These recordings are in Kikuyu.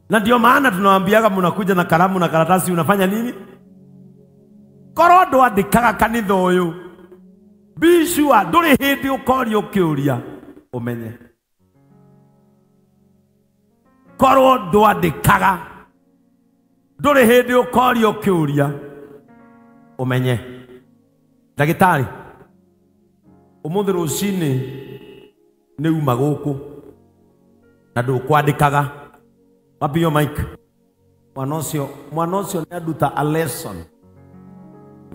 Na ndio maana tunawaambiaga mnakuja na kalamu na karatasi, unafanya nini? Korwo ndwandĩkaga kanitha ũyũ, be sure ndũrĩ hĩndĩ ũkorio kĩũria ũmenye. Korwo ndwandĩkaga ndũrĩ hĩndĩ ũkorio kĩũria ũmenye. Ndagĩtarĩ, ũmũthĩ rũcinĩ nĩ uma gũkũ na ndũkwandĩkaga. Wapi hiyo mic? Mwana ũcio nĩ anduta a lesson.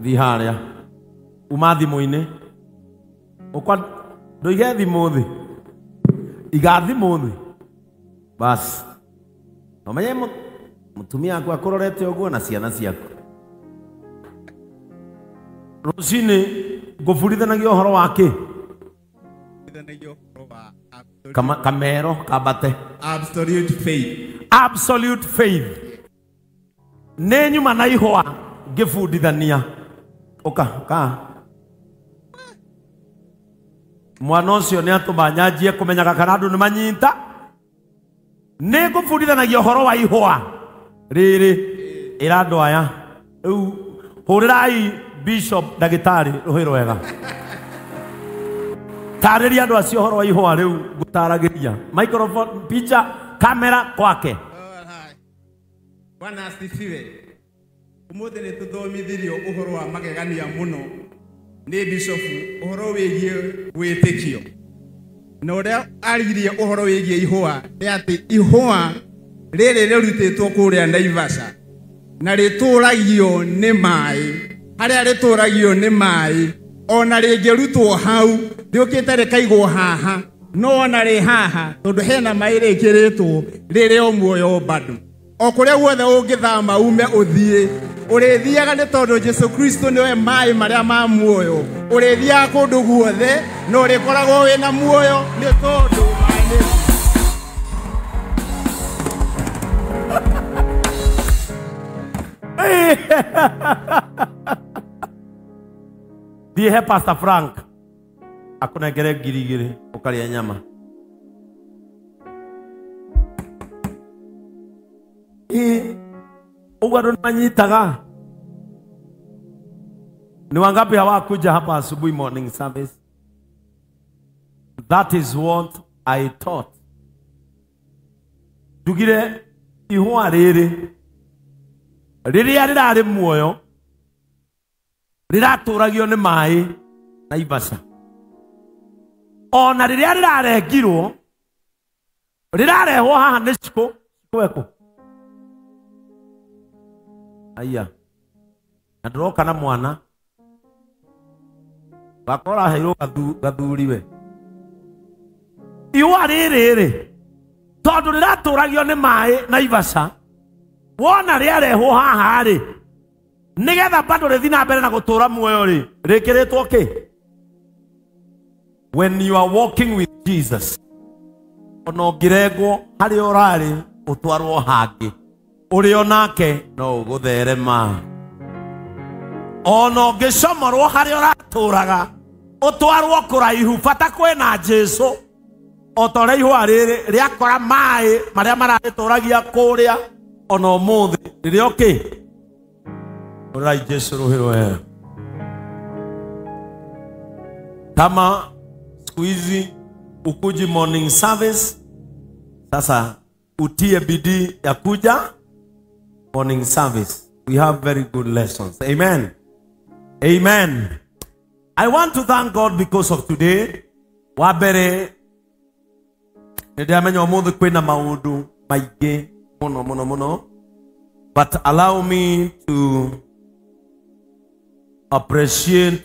Thiĩ harĩa uma thimũ-inĩ, ndũige thimũ thĩ, iga thimũ thĩ basi. Ũmenye mũtumia waku akũrorete ũguo na ciana ciaku. Rũcinĩ ngũbundithanagia ũhoro wa kĩ? Kamero kabate. Absolute faith. Absolute faith. Nĩ nyuma na ihũa ngĩbundithania. Ũka ka mwana ũcio nĩ atũma nyanjie kũmenyaga kana andũ nĩ manyita. Nĩ ngũbundithanagia ũhoro wa ihũa rĩrĩ ĩra andũ aya rĩu hũrĩrai Bishop ndagĩtarĩ rũhĩ rwega. Tarĩria andũ acio ũhoro wa ihũa rĩu ngũtaragĩria. Microphone, picha, kamera kwake. Bwana asifiwe. Ũmũthĩ nĩ tũthomithirio ũhoro wa magegania mũno nĩ Bishop ũhoro wĩgiĩ wĩtĩkio. Na ũrĩa aririe ũhoro wĩgiĩ ihũa nĩ atĩ ihũa rĩrĩ rĩrutĩtwo kũrĩa Naivasha na rĩtũragio nĩ maĩ. Harĩa rĩtũragio nĩ maĩ ona rĩngĩrutwo hau rĩũkĩte rĩkaigwo haha, no ona rĩ haha tondũ hena maĩ rĩkĩrĩtwo rĩrĩ o muoyo bado. O kũrĩa guothe ũngĩthama ume ũthiĩ, ũrĩthiaga nĩ tondũ Jesu Kristo nĩwe maĩ marĩa ma muoyo. Ũrĩthiaga kũndũ guothe na ũrĩkoragwo wĩna muoyo nĩ tondũ maĩ nĩ. Thiĩ he Pastor Frank akũnengere 2,000 ũkarĩa nyama. Ũguo andũ nĩmanyitaga. Ni wangapi hawakuja hapa asubuhi morning service? That is what I taught. Ndugire ihũa rĩrĩ rĩrĩa rĩrarĩ muoyo rĩratũragio nĩ maĩ Naivasha. Ona rĩrĩa rĩrarengirwo rĩrarehwo haha nĩ cikũ eko. Aya. Na ndũroka na mwana bakora heirwo gathuriwe. Ihũa rĩrĩ rĩ tondũ rĩratũragio nĩ maĩ Naivasha, wona rĩarehwo haha rĩ nĩgetha bado rĩthiĩ na mbere na gũtũra muoyo rĩ rĩkĩrĩtwo kĩ? When you are walking with Jesus, ona ũngĩrengwo harĩa ũrarĩ ũtwarwo hangĩ, ũrĩ onake no ũgũtherema. Ona ũngĩcomorwo harĩa ũratũraga ũtwarwo kũraihu, bata kwĩna Jesu. O ta ũrĩa ihũa rĩrĩ rĩakora maĩ marĩa mararĩtũragia kũrĩa ona ũmũthĩ rĩrĩ okĩ. Hũrĩrai Jesu rũhĩ rwega. Kama siku hizi ukuji morning service, sasa utie bidii ya kuja morning service. We have very good lessons. Amen. Amen. I want to thank God because of today. Wa mbere nĩndĩramenya ũmũthĩ kwĩna maũndũ maingĩ mũno mũno mũno, but allow me to appreciate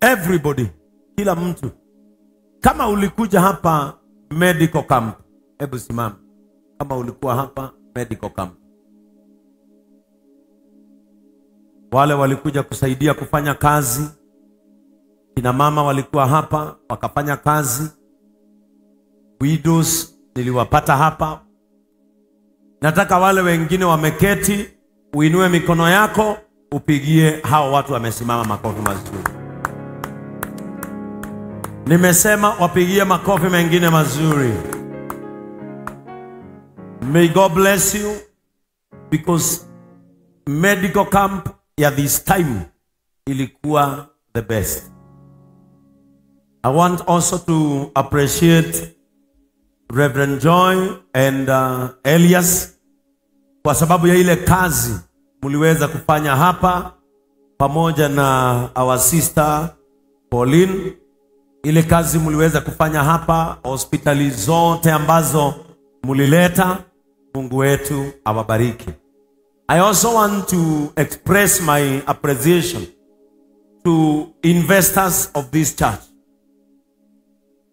everybody, kila mtu. Kama ulikuja hapa medical camp, hebu simama. Kama ulikuwa hapa medical camp, wale walikuja kusaidia kufanya kazi, kina mama walikuwa hapa wakafanya kazi, widows niliwapata hapa. Nataka wale wengine wameketi, uinue mikono yako upigie hao watu wamesimama makofi mazuri. Nimesema wapigie makofi mengine mazuri. May God bless you, because medical camp ya this time ilikuwa the best. I want also to appreciate Reverend Joy and Elias kwa sababu ya ile kazi mliweza kufanya hapa, pamoja na our sister Pauline. Ile kazi mliweza kufanya hapa, hospitali zote ambazo mlileta, Mungu wetu awabariki. I also want to express my appreciation to investors of this church.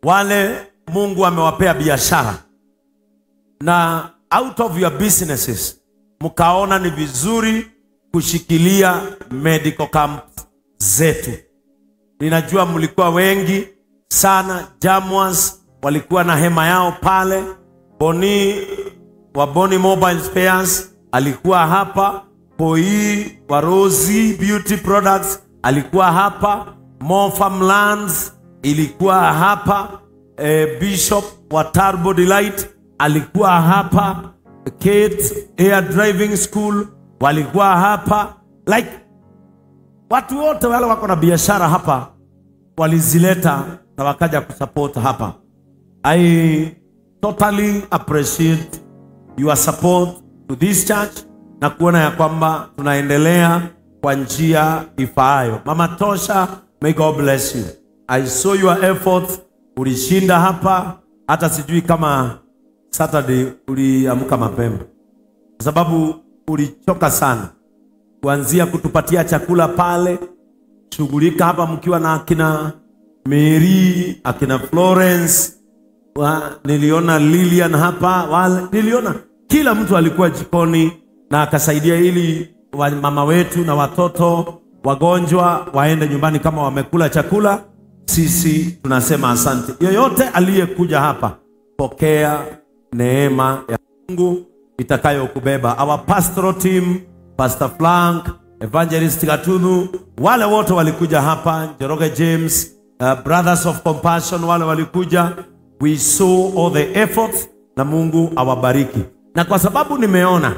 Wale Mungu amewapea biashara, na out of your businesses mkaona ni vizuri kushikilia medical camp zetu. Ninajua mlikuwa wengi sana. Jamwas walikuwa na hema yao pale. Boni wa Boni Mobile Spares alikuwa hapa. Poi wa Rosie Beauty Products alikuwa hapa. More Farmlands ilikuwa hapa. Bishop wa Turbo Delight alikuwa hapa. Kate Air Driving School walikuwa hapa. Like watu wote wale wako na biashara hapa walizileta na wakaja kusupport hapa. I totally appreciate your support to this church na kuona ya kwamba tunaendelea kwa njia ifaayo. Mama Tosha, may God bless you. I saw your efforts. Ulishinda hapa, hata sijui kama Saturday uliamka mapema, kwa sababu ulichoka sana. Kuanzia kutupatia chakula pale, shughulika hapa mkiwa na akina Mary, akina Florence, niliona Lilian hapa, wale niliona kila mtu alikuwa jikoni na akasaidia ili mama wetu na watoto wagonjwa waende nyumbani kama wamekula chakula. Sisi tunasema asante. Yoyote aliyekuja hapa, pokea neema ya Mungu itakayokubeba. Our pastoral team, Pastor Frank, Evangelist Gatunu, wale wote walikuja hapa, Njoroge James, Brothers of Compassion, wale walikuja. We saw all the efforts, na Mungu awabariki. Na kwa sababu nimeona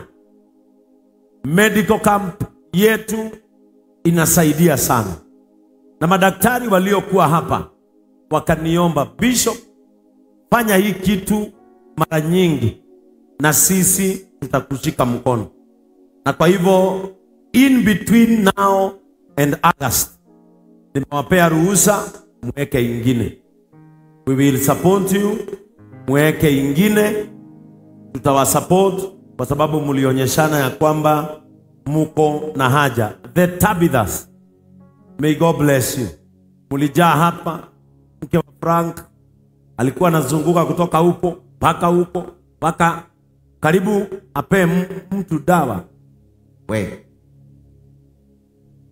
medical camp yetu inasaidia sana, na madaktari waliokuwa hapa wakaniomba, Bishop, fanya hii kitu mara nyingi na sisi tutakushika mkono. Na kwa hivyo in between now and August nimewapea ruhusa mweke ingine. We will support you, mweke ingine, tutawasupport kwa sababu mlionyeshana ya kwamba muko na haja. The Tabithas, may God bless you. Mulijaa hapa, mke wa Frank alikuwa anazunguka kutoka huko mpaka huko mpaka karibu ape mtu dawa. We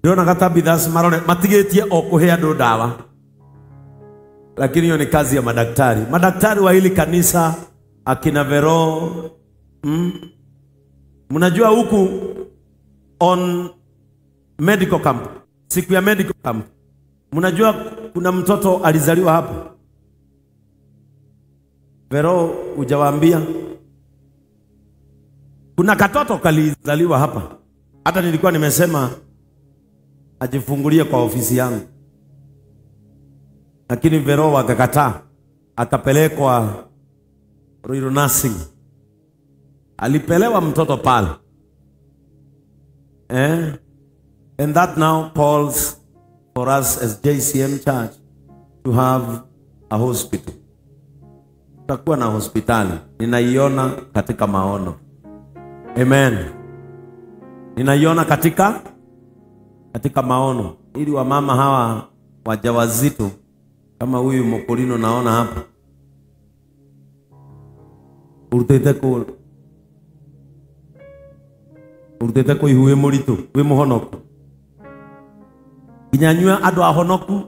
ndona Tabithas marore matigetie okuhe andu dawa, lakini hiyo ni kazi ya madaktari. Madaktari wa hili kanisa akina Vero, mnajua huku on medical camp, siku ya medical camp, mnajua kuna mtoto alizaliwa hapo. Vero hujawaambia? Kuna katoto kalizaliwa hapa. Hata nilikuwa nimesema ajifungulie kwa ofisi yangu, lakini Vero akakataa, akapelekwa Ruiru Nursing. Alipelewa mtoto pale. And that now calls for us as JCM Church to have a hospital. Tutakuwa na hospitali. Ninaiona katika maono. Amen. Ninaiona katika maono. Ili wamama hawa wajawazito kama huyu Mokolino naona hapa, urutete ko ihuwe muritu wi muhonoku nginya andu ahonoku.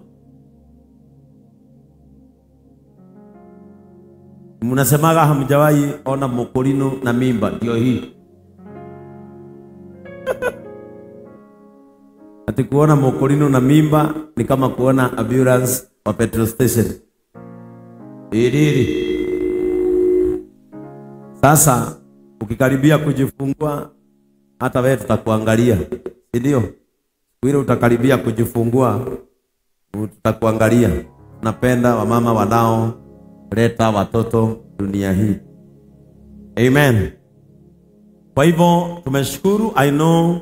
Mnasemaga hamjawahi ona Mokolino na mimba, ndio hii. Ati kuona Mokolino na mimba ni kama kuona ambulance wa petrol station. Iriri. Sasa Ukikaribia kujifungua hata wewe tutakuangalia, si ndio? Wewe utakaribia kujifungua tutakuangalia. Napenda wamama wanao leta watoto dunia hii. Amen. Kwa hivyo tumeshukuru. I know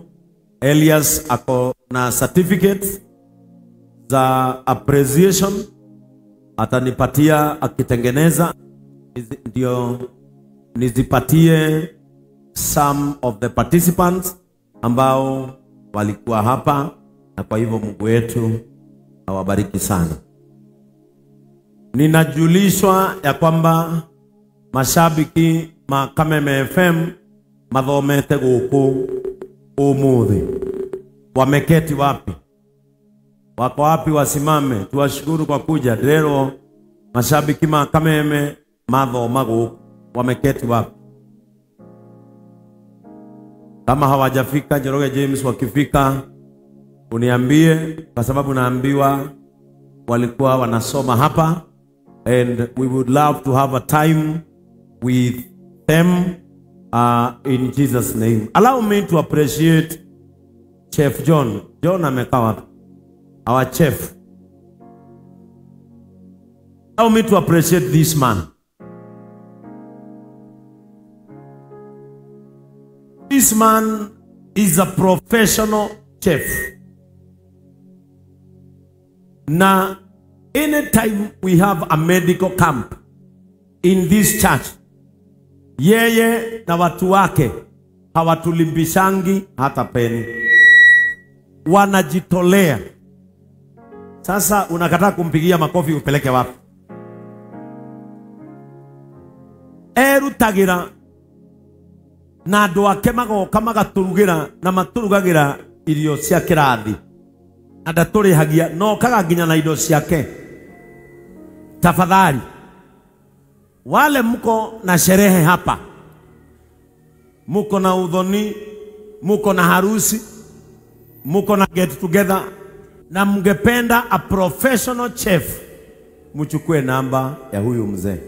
Elias ako na certificate za appreciation, atanipatia akitengeneza, ndio nizipatie some of the participants ambao walikuwa hapa. Na kwa hivyo Mungu wetu awabariki sana. Ninajulishwa ya kwamba mashabiki ma Kameme FM mathomete guku umuthi. Wameketi wapi? Wako wapi? Wasimame tuwashukuru kwa kuja. Leo mashabiki ma Kameme mathoma guku, wameketi wapi? Kama hawajafika Njoroge James, wakifika uniambie, kwa sababu naambiwa walikuwa wanasoma hapa, and we would love to have a time with them in Jesus name. Allow me to appreciate Chef John. John amekaa wapi? Our chef. Allow me to appreciate this man. This man is a professional chef. Now, anytime we have a medical camp in this church, yeye na watu wake hawatulimbishangi hata peni, wanajitolea. Sasa unakataa kumpigia makofi, upeleke wapi? Erutagira na andu ake magoka magaturugira na maturugagira irio cia kirathi, na ndaturihagia no kaga nginya na indo ciake. Tafadhali wale mko na sherehe hapa, muko na udhoni, muko na harusi, muko na get together, na mngependa a professional chef, mchukue namba ya huyu mzee.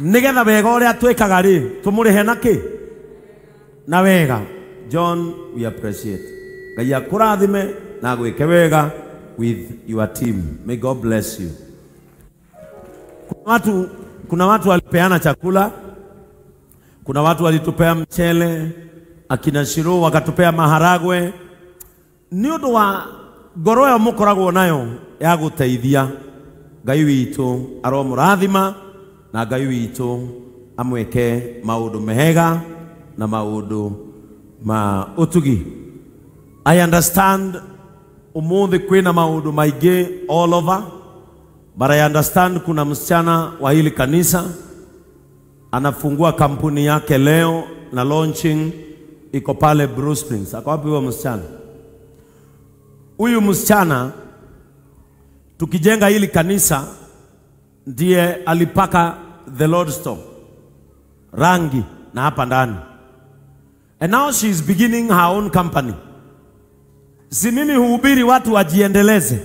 Nigetha wega uria twikaga ri tumurihe naki na wega. John, we appreciate. Ngai akurathime na gwike wega with your team. May God bless you. Kuna watu walipeana chakula, kuna watu walitupea mchele, akina Shiro wakatupea maharagwe. Ni undu wa ngoro ĩyo mũkoragwo nayo ya gũteithia. Ngai witũ aromũrathima na Ngai witũ amwĩke maũndũ mehega na maũndũ ma utugi. I understand umuthi kwina maũndũ maingĩ all over, but I understand kuna msichana wa hili kanisa anafungua kampuni yake leo na launching iko pale Blue Springs. Ako wapi huyo msichana? Huyu msichana tukijenga hili kanisa ndiye alipaka the Lord's Store rangi na hapa ndani. And now she is beginning her own company. Si mimi huhubiri watu wajiendeleze.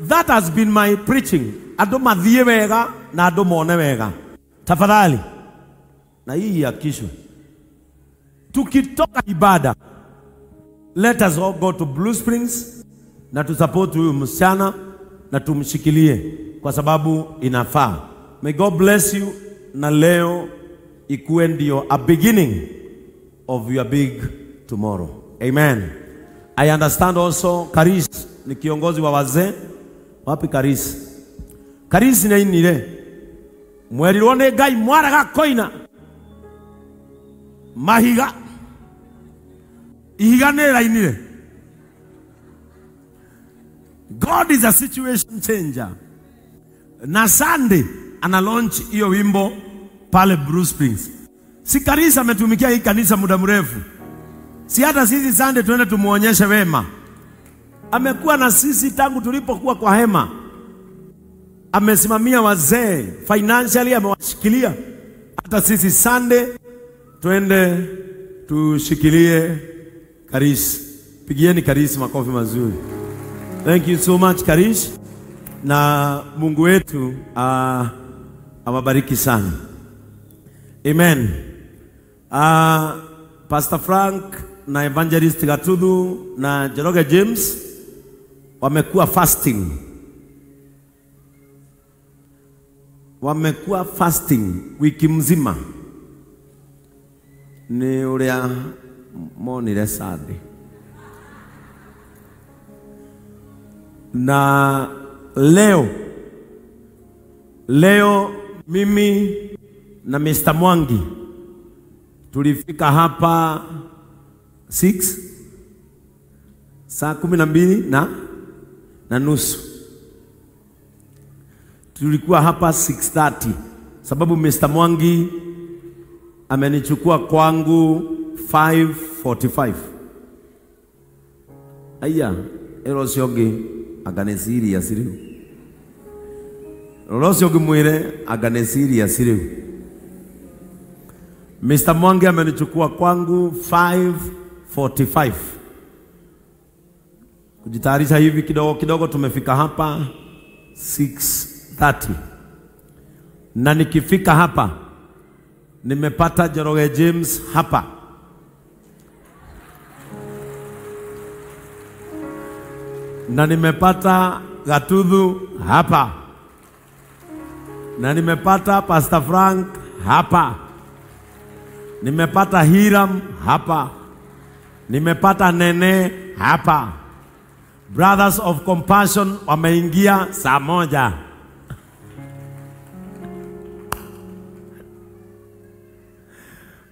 That has been my preaching. Andu mathie wega na andu mone wega. Tafadhali. Na hii ihakikishwe. Tukitoka ibada, let us all go to Blue Springs na tusupport huyu msichana na tumshikilie kwa sababu inafaa. May God bless you, na leo ikuwe ndio a beginning of your big tomorrow. Amen. I understand also Karis ni kiongozi wa wazee. Wapi Karis? Karis ni nile mwerirwo ni Ngai mwaraga koina mahiga ihiga ni rainire. God is a situation changer. Na Sunday ana launch hiyo wimbo pale Blue Springs. Si Karis ametumikia hii kanisa muda mrefu. Si hata sisi Sunday tuende tumuonyeshe wema. Amekuwa na sisi tangu tulipokuwa kwa hema. Amesimamia wazee financially, amewashikilia. Hata sisi Sunday tuende tushikilie Karis. Pigieni Karis makofi mazuri. Thank you so much Karis. Na Mungu wetu awabariki sana. Amen. Pastor Frank na Evangelist Gatuthu na Njoroge James wamekuwa fasting. Wamekuwa fasting wiki mzima. Ni uria monire Sunday. Na leo mimi na Mr. Mwangi tulifika hapa 6 saa 12 na nusu. Tulikuwa hapa 6:30 sababu Mr. Mwangi amenichukua kwangu 5:45. Aya, ero ciongi agane serious riu. Roro ciongi mwire agane serious riu. Mr. Mwangi amenichukua kwangu 5:45. Kujitayarisha hivi kidogo kidogo tumefika hapa 6:30. Na nikifika hapa nimepata Njoroge James hapa. Na nimepata Gatuthu hapa. Na nimepata Pastor Frank hapa. Nimepata Hiram hapa. Nimepata Nene hapa. Brothers of Compassion wameingia saa 1.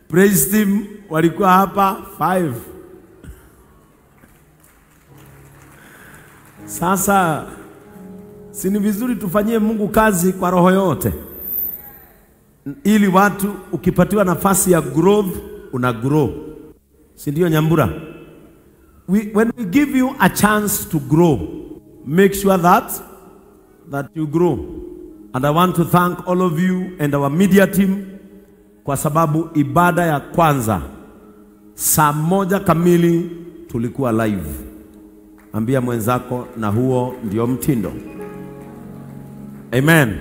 Praise team walikuwa hapa 5. Sasa si ni vizuri tufanyie Mungu kazi kwa roho yote, ili watu ukipatiwa nafasi ya growth una grow. Si ndio Nyambura? When we give you a chance to grow, make sure that you grow. And I want to thank all of you and our media team kwa sababu ibada ya kwanza saa 1 kamili tulikuwa live. Ambia mwenzako, na huo ndio mtindo. Amen.